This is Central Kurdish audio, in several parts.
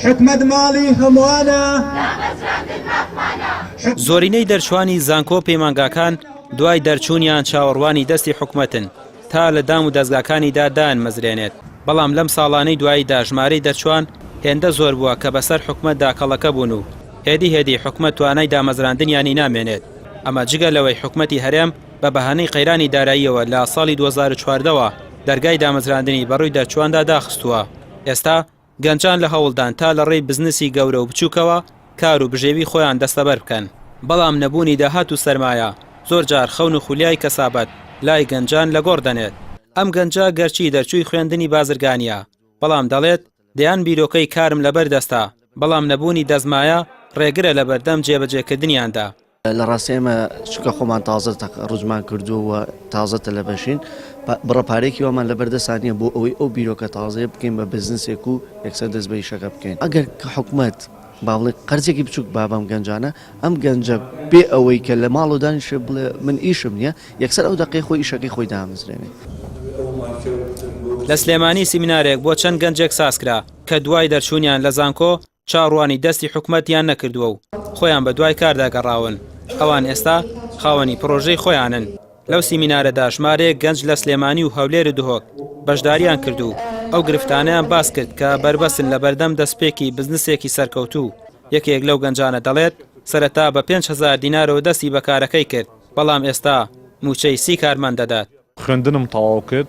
حکومەت ماڵی هەمووانە. زۆرینەی دەرچوانی زانکۆ و پەیمانگاکان دوای دەرچوونیان چاوەڕوانی دەستی حکومەتن تا لە دام و دەزگاکانیدا دایانمەزرێنێت، بەڵام لەم ساڵانەی دواییدا ژمارەی دەرچوان هێندە زۆر بووە کە بەسەر حکومەتدا کەڵەکە بوون و هێدی هێدی حکومەت توانای دامەزراندنیانی نامێنێت، ئەمە جگە لەوەی حکومەتی هەرێم بە بەهانەی قەیرانی داراییەوە لە ساڵی 2014 وە دەرگای دامەزراندنی بەڕووی دەرچواندا داخستووە. ئێستا گەنجان لە هەوڵدان تا لە ڕێی بزنسی گەورە و بچووکەوە کار و بژێوی خۆیان دەستەبەر بکەن، بەڵام نەبوونی داهات و سەرمایە زۆر جار خەون و خولیای کەسابەت لای گەنجان لەگۆڕ دەنێت. ئەم گەنجە گەرچی دەرچووی خوێندنی بازرگانییە، بەڵام دەڵێت، دەیان بیرۆکەی کارم لەبەر دەستە، بەڵام نەبوونی دەستمایە ڕێگرە لەبەردەم جێبەجێکردنیاندا. لە ڕاستی ئێمە چونکە خۆمان تازە تەخەڕوجمان کردووە و تازە تەلەبەشین بڕە پارەیەکی وامان لەبەر دەستا نییە بۆ ئەوەی ئەو بیرۆکە تازەیە بکەین بە بزنسێک و یەکسەر دەست بە ئیشەکە بکەین ئەگەر کە حکومەت با بڵێ قەرزێکی بچوک با بەم گەنجانە ئەم گەنجە بێ ئەوەی کە لە ماڵەوە دانیشێ بڵێ من ئیشم نییە یەکسەر ئەو دەقەی خۆی ئیشەکەی خۆی دامەزرێنێ. لە سلێمانی سیمینارێک بۆ چەند گەنجێک سازکرا کە دوای دەرچوونیان لە زانکۆ چاوڕوانی دەستی حکومەتیان نەکردووە و خۆیان بە دوای کاردا گەڕاون، ئەوان ئێستا خاوەنی پڕۆژەی خۆیانن. لەو سیمینارەدا ژمارەیەک گەنج لە سلێمانی و هەولێر و دهۆک بەشداریان کرد و ئەو گرفتانەیان باس کرد کە بەربەستن لە بەردەم دەستپێکی بزنسێکی سەرکەوتوو. یەکێک لەو گەنجانە دەڵێت، سەرەتا بە 5000 دینارەوە دەستی بە کارەکەی کرد، بەڵام ئێستا مووچەی 30 کارمەند دەدات. خوێندنم تەواو کرد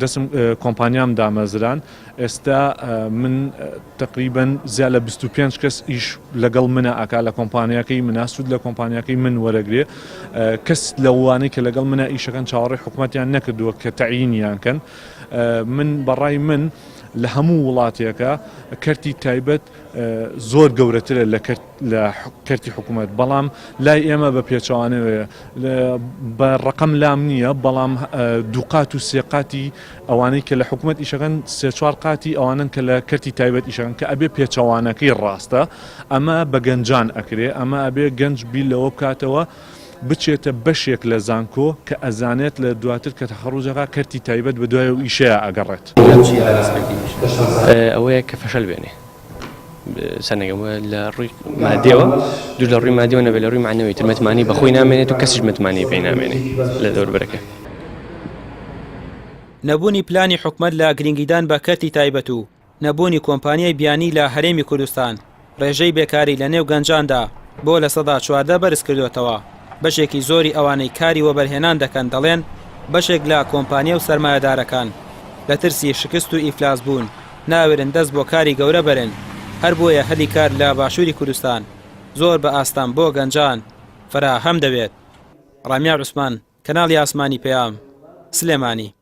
دەسم کۆمپانیام دامەزران ئێستا من تقریبا زیاد لە 25 کەس ئیش لەگەڵ منە ئەکا لە کۆمپانیاکەی منا سوود لە کۆمپانیاکەی من وەرەگرێ کەس لەوانەی کە لەگەڵ منە ئیشەکەن چاوەڕێی حکومەتیان نەکردووە کە تەعینیان کەن من بەڕای من لە هەموو وڵاتێکە کەرتی تایبەت زۆر گەورەترە لە لە کەرتی حکوومەت بەڵام لای ئێمە بە پێچەوانەوەیە بە ڕقم لام نییە بەڵام دووقات و سێقاتی ئەوانەی کە لە حکوومەت ئیشەکەن سێ چوار قاتی ئەوانن کە لە کەرتی تایبەت ئیشەکەن کە ئەبێ پێچەوانەکەی ڕاستە ئەمە بە گەنجان ئەکرێ ئەمە ئەبێ گەنج بیر لەوە بکاتەوە بچێتە بەشێک لە زانکۆ کە ئەزانێت لە دواتر کە تەخەڕوجەکە کەرتی تایبەت بە دوای ئەو ئیشەیە ئەگەڕێت. ئەوەیە کە فەشەل بێنێ سەرنەگەم لە ڕووی مادیەوە دوور لە ڕووی مادیەوە نەبێت لە ڕووی معنەوی تر متمانی بەخۆی نامێنێت و کەسیش متمانی پێی نامێنێ لە دەوربەرەکە. نەبوونی پلانی حکومەت لە گرنگیدان بە کەرتی تایبەت و نەبوونی کۆمپانیای بیانی لە هەرێمی کوردستان ڕێژەی بێکاری لە نێو گەنجاندا بۆ 14% بەرز کردۆتەوە، بەشێکی زۆری ئەوانەی کاری وەبەرهێنان دەکەن دەڵێن بەشێک لە کۆمپانیا و سەرمایەدارەکان لە ترسی شکست و ئیفلاس بوون ناوێرن دەست بۆ کاری گەورە بەرن هەر بۆیە هەلی کار لە باشووری کوردستان زۆر بە ئاستەم بۆ گەنجان فەراهەم دەبێت. ڕامیار عوسمان، کەناڵی ئاسمانی پەیام، سلێمانی.